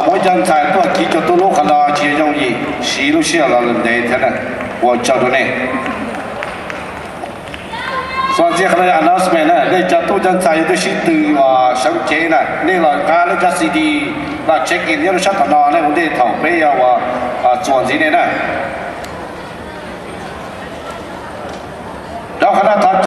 Cov ntxhais tuaj kis cov tub lub qhov no tsis yooj yim, siv lub sij hawm los ntev thiab na. Ua tsaug rau nej. Xuas ntxiv qhov no announcement na, nej cov tub cov ntxhais yog twb sib tw uas sawv cev na, nej los nqa nej cov C D los check in nyob rau sab tom no, nej ua ntej thaum peb yuav uas txuas ntxiv nej na. Rau qhov no thov